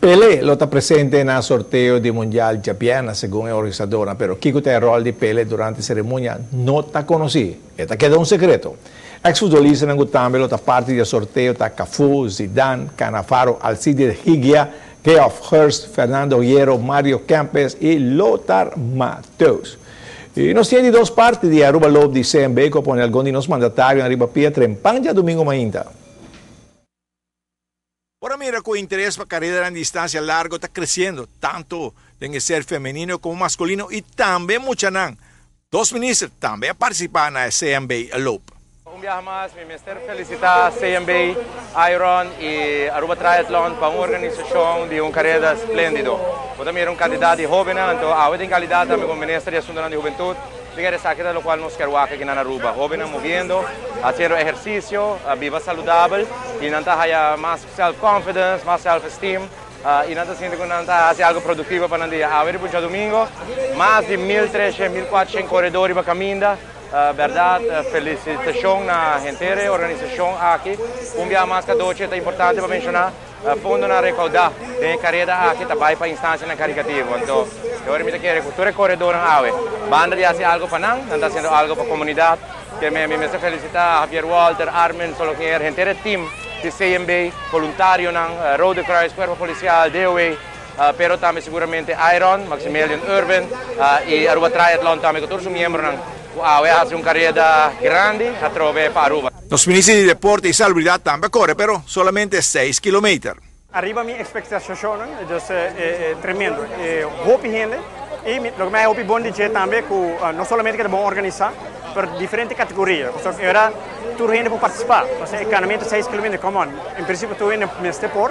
Pele lo ta presente na sorteo di Mundial djabièrnè, segun e organisadornan, pero kiko ta e ròl di Pele durante e seremonia no ta konosí. E ta keda un sekreto. Eks futbolistanan ku tambe lo ta parti di e sorteo ta Cafu, Zidane, Cannavaro, Alcides Ghiggia, Geoff Hurst, Fernando Hierro, Mario Kempes i Lothar Matthäus. I nos tin e di dos parti di Aruba Loop di CMB ku a pone algun di nos mandatarionan riba pia trempan djadumingu mainta. Por a mira cu e interes pa careranan di distancia largo ta creciendo, tanto den e ser femenino como masculino y tambe muchanan. Dos minister tambe a participa na e CMB Loop. Un biaha mas mi mester felicita CMB, Iron y Aruba Triathlon pa un organisacion di un careda splendido. Bo ta mira un cantidad di hobennan, anto awe tin calidad tambe como Minister di Asuntonan di Hubentud. Mi kere esaki ta locual nos kier wak aki na Aruba, hobennan moviendo, haciendo ehercicio, biba saludabel y nan ta haya mas self confidence, mas self esteem y nan ta sinti cu nan ta haci algo productivo pa nan dia. Awe riba un djadomingo, mas di mil treshen, mil cuatroshen coredor riba caminda. Berdad, felicitacion na henter e organisacion aki. Un biaha mas cadochi ta importante pa menciona. Fondonan rekoudá den e kareda aki ta bai pa instansianan karikativo. Anto, e ora mi ta kere ku tur e koredónan awe, banda di hasi algu pa nan, nan ta hasiendo algu pa komunidat. Ke mi mester felisitá Javier Walter, Armin Solonger, henter e tim di CMB, boluntarionan, Rode Kruis, Kuerpo Polisial, DOW, pero tambe siguramente Iron, Maximilian Urban i Aruba Triathlon tambe ku tur su miembronan ku awe a hasi un kareda grandi atrobe pa Aruba. Nos Minister di Deporte y Salubridad tambe a core pero solamente seis kilometer. Ariba mi expectacionnan, dus tremendo. Hopi hende y loke mi a hopi bon di dje tambe cu no solamente keda bon organisa, pero diferente categoria. Pasobra e ora tur hende por participa. Pasobra e canamento seis kilometer, come on, en principio tur hende mester por.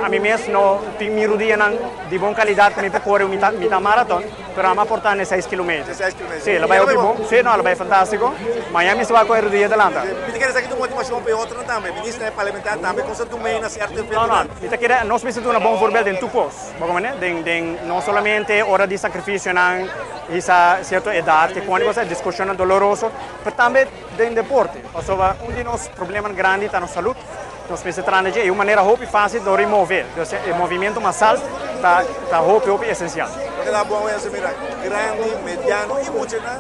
Ami mes no tin mi rudianan di bon calidad cu mi por core un mita marathon. Pero ama por ta na e seis kilometer. Si, lo bai hopi bon. Si, no, lo bai fantastico. Mañana mi sa bai coge rudia delanta. Mi ta kere esaki ta un motivacion pa e otronan tambe. Ministernan parlamentar tambe con sa dumei na cierto evento. No, no. Mi ta kere nos mester duna bon voorbeeld den tur cos. Bo comprende? Den, den, no solamente ora di sacrificionan hisa cierto edad, ke cuando cosa discusionnan doloroso, pero tambe den deporte. Pasobra un di nos problemanan grandi ta nos salud. Nos mester traha na dje y un manera hopi facil dor di move. Dus e movimiento masal ta ta hopi hopi esencial. Loke ta bon wens mira grandi, mediano y muchanan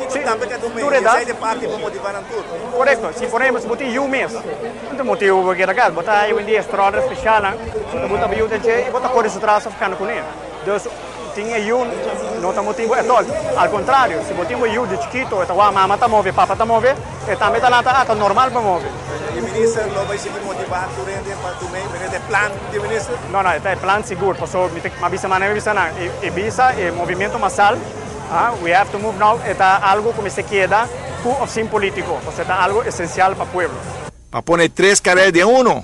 Si, tambe ka dun tur edad. Esei ta parti pa motiva nan tur. Corecto. Si por ehempel si bo tin yu mes, no tin motibu bo keda cas. Bo ta hay hoy en dia stroller specialnan cu ta buta bo yu den dje y bo ta core su tras of cana cune. Dus tin e yu no ta motibu at all. Al contrario, si bo tin bo yu di chikito e ta wak mama ta move, papa ta move, e tambe ta lanta, ah ta normal pa move. E minister lo bay sigui motiva tur hende pa tuma e manera e plan di minister? No, no, e ta e plan sigur, pasobra mi ta mi a bisa manera mi bisa nan, e bisa e movimento masal, ah, we have to move now, e ta algo cu mester keda cu of sin politico, pasobra e ta algo esencial pa pueblo. Pa pone tres carera den uno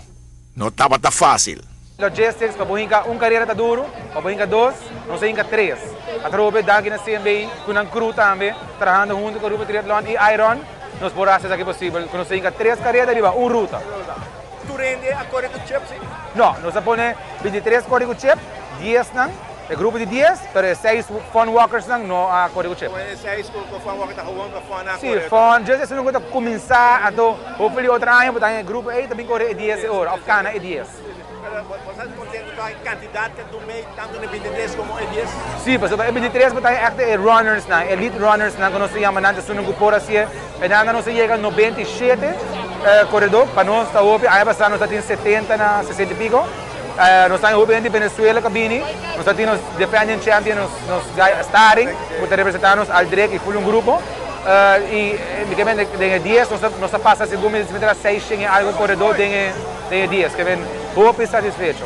no tabata facil. Logistics, pa bo hinka un karera ta duru, pa bo hinka dos, nos a hinka tres. Atrobe danki na CMB ku nan crew tambe, trahando huntu ku Aruba Triathlon i Iron, nos por hasi esaki posibel ku nos a hinka tres karera riba un ruta. Tur hende a kore ku chip, si? No, nos a pone bintitres kore ku chip, dies nan, e grupo di dies, pero e seis fun walkersnan no a kore ku chip. E seis ku fun walker ta gewoon pa fun a kore? Si, fun, just esun ku ta kuminsá, anto hopefully otro aña bo ta haña e grupo ei ta bin kore e dies e ora, òf kana e dies. Sí, pasobra e bintitres bo ta haña èkte e runnersnan, elite runnersnan ku nos ta yama nan, ta esunnan ku por hasié. E nan nos a yega 97 koredó, pa nos ta hopi. Aña pasá nos ta tin 70 na 60 i piko. Nos ta haña hopi hende di Venezuela ku a bini. Nos ta tin nos defending champion, nos nos guy Staring, ku ta representá nos al drek i ful un grupo. I mi ke mende den e dies nos ta nos ta pasa segun mi ta seis shen i algu koredó den e. Den e dies ke ben hopi satisfecho.